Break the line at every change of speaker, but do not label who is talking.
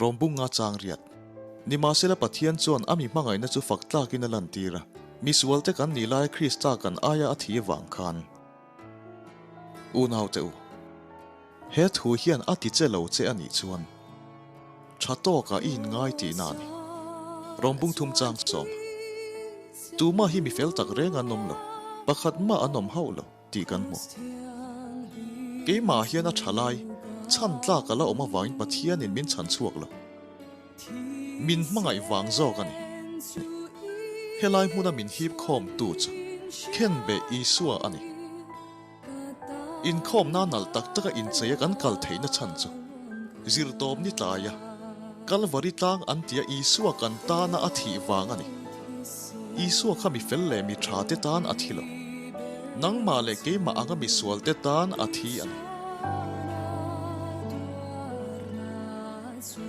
Rawmbunga chang riat. Nimahsela Pathian chuan a mi hmangaihna chu fak tlakin a lantir a, misualte kan nih laia Krista kan aia a thi vang khan. Unaute u, he thu hian a ti che lo che a nih chuan tha tawkah i inngai tihna a ni. Rawmbung thum chang sawm. Tumah hi mi fel tak reng an awm lo, pakhat mah an awm hauh lo. tih kan hmu. Keimah hian a tha lai, chhan tlak a la awm avangin Pathianin min chhan chhuak lo. Min hmangaih vang zawk a ni. Helai hmuna min hip khawm tu chu Khenbe Isua a ni. Inkhawmna nalh tak taka incheia kan kal theihna chhan chu zirtawp ni tlaia Kalvari tlang an tia Isua kan tana a thih vang a ni. Isua kha mi fel leh mi tha te tan a thi lo. Nangmah leh keimah anga misual te tan a thi a ni.